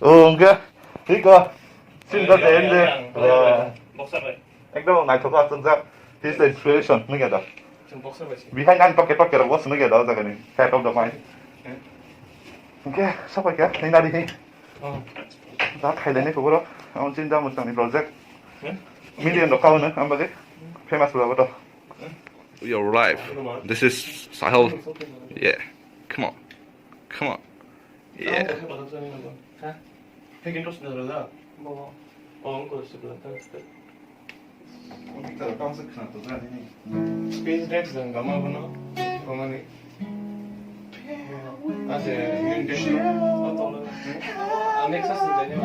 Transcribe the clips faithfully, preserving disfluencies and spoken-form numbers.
Oh, hwnkhe, thik o. Sinta de, ende. Boxer bai. Ekdom naithok aswkjak. He is the inspiration, nungya da? Chwng boxer bai se. Behind ang toke toke rok boss nungya da, o jaga ni. Head of the mind. Hwnkhe, sapai kha, nai nari hi. Oh. Da khailai ni kuburo. Ang chinta mwchang ni project. Million rok kauna, ang bagwi famous bwlabo to. Your life. This is Sahil. Yeah. Come on. Come on. Yeah. Speech dead jang gama bono, gama ni. Ase, yun dead no. Next is the name.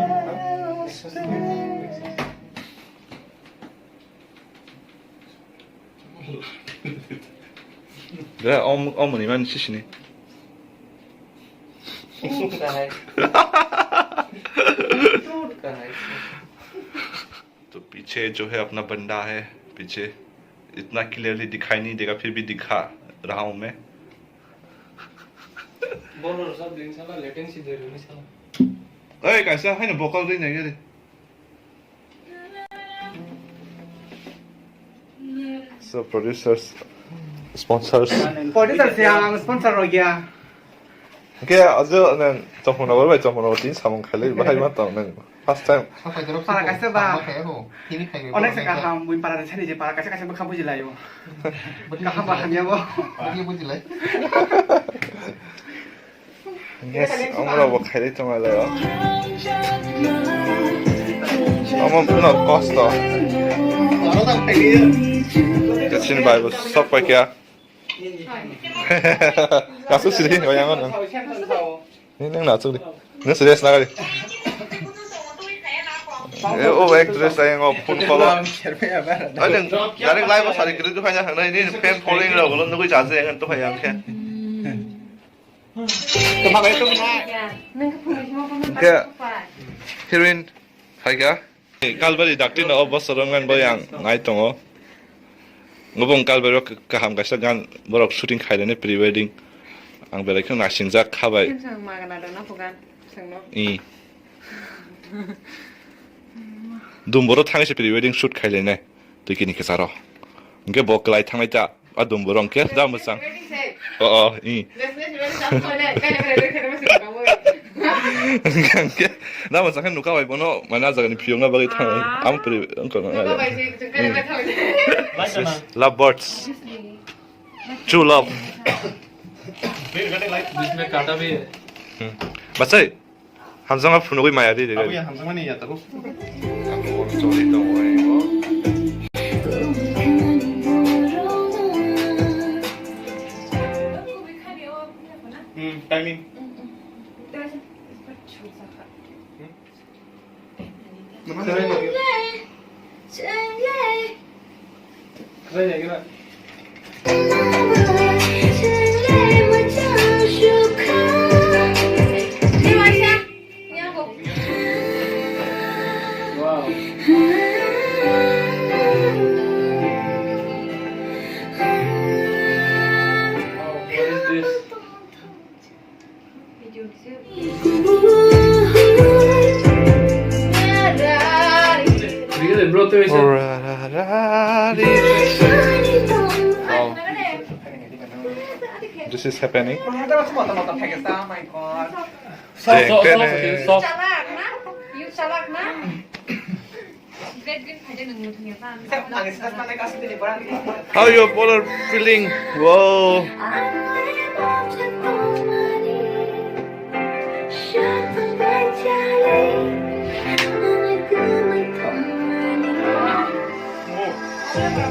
Next is the name. Gra om om ni man sisini. Kahai. Kahai. तो पीछे जो है अपना बंदा है पीछे। इतना क्लियरली दिखाई नहीं देगा फिर भी दिखा रहा हूँ मैं। Bono rwchap din sala latency de rwni sala. Oi kaisa haino vocal rwi nai gari. So producers, sponsors. Producer se ang sponsor rok ya. Hwnkhe ajo nang Chongphang Nagar bai Chongphang Nagar tini samung khailai bahai ma tong nang first time. Para kaisa ba. Onek se kaham, buin para de sani je para kaisa kaisa bwkha bujilaio. Kaham ba hamya bo. Bujilai. Yes, amra bo khailai tong lai o. Amo no kosto. Kachin bai bo sok pai kya. Kasu siri, o yang ano. Ni nang na chuk di. Ni serious na kali. E, o actress ayang o phone call. Ani, ani live o sari kiri tu kanya hang nai ni fan following rok lo nugui jaje yang tu hayang khe. Khe, heroine, hai kya? Kalbari dakti no o bosor wngmani bai ang nai tongo. Ngobong Kalbari o kaham kaisa gan borok shooting khailani pre wedding. Ang belai kheno nasingjak kha bai. Samsung magana dona pugan, sengno. I. Dumboro thangwi se pre wedding shoot khailainai. Twi kini kwcharo. Hwnkhe bo kwlai thanglai ta. A dum borong khe da mwchang. O, o, i. Hwnkhe da mwchang khe nuka bai bono, mane a jagani phiyokna bagwi thang. Ah. Am pri, wngkha na. Nuka bai se, chwng khe nuka thang. Love birds. True love. Bisme kata bhi hai. Hmm. Bachai. Hamjakma phunugwi maya di de. Abo ya hamjakmani ya tabuk. Ang phone choli tongo ego. Hmm, timing. Hmm? Really, bro, there is a Wow. This is happening. Soft, soft, soft, soft. Chalak na? You chalak na? How you all are feeling? Wow.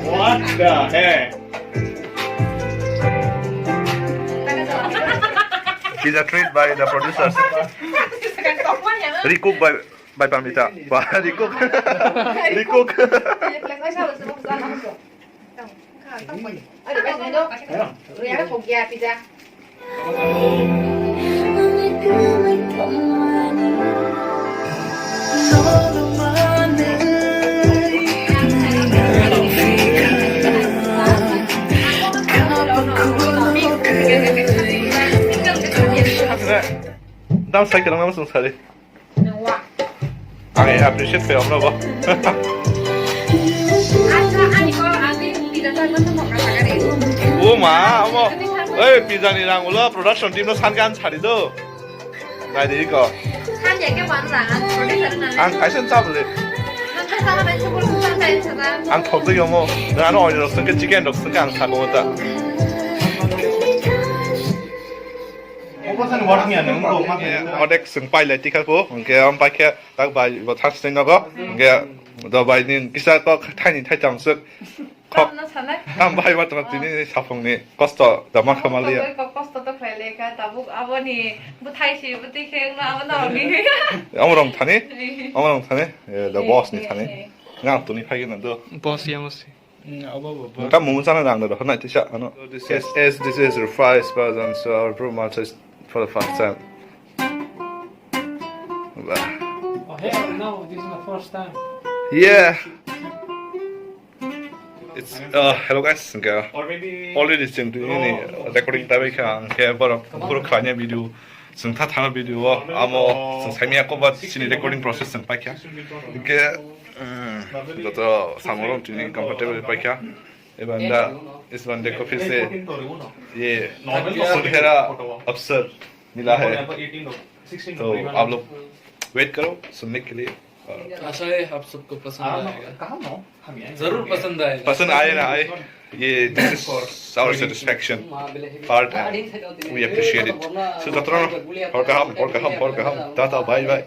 What the heck? It's a treat by the producers. Recook by Bai pamita. Ba, recook. Recook. Tam sai kwrwngma swng sari. Ang appreciate khe omno bo. O ma, omo. Oi, pizza ni rang ulo production team no san gan sari do. Nai de ko. Ang kaisa chap le. Ang thok de omo. Ano oil rok sengke chicken rok sengke ang sabo ta. Odek sung pai lai tikha ko, hingke am pai khe tak bai bo thang sini nogo, hingke do bai ni kisa kok thaini thaitam suk kok. Tam bai ma tama tini sapung ni kosto da ma khamaliya. Kosto to khlai le kha, tabuk aboni bwthai si bwtwi khe wngno abo norok ni. Amrong thani, amrong thani, eh, the boss ni thani. Ngang tuni phai na do. Boss ya musi. Nta mung sana nang da hana tisa ano. So this is, as this is the first person, so our Bru Malta is for the first time. Wah. Oh, hey, no, this is my first time. Yeah. It's, uh, hello guys, hingke already chwng tini recording tabai kha, hingke borok boro khlanya video, chwng tha thana video o, amo chwng saimya koba chini recording process chwng paikha, hingke, um, joto samung rok tini comfortable paikha, ebanda is bande coffee se ye sukhera upset. मिला है। तो आप लोग वेट करो सुनने के लिए। और आशा है आप सबको पसंद आएगा। जरूर पसंद आएगा। पसंद आए ना आए, ये this is our satisfaction part and we appreciate it. So, jotono hor kaham, hor kaham, hor kaham. Tata, bye bye.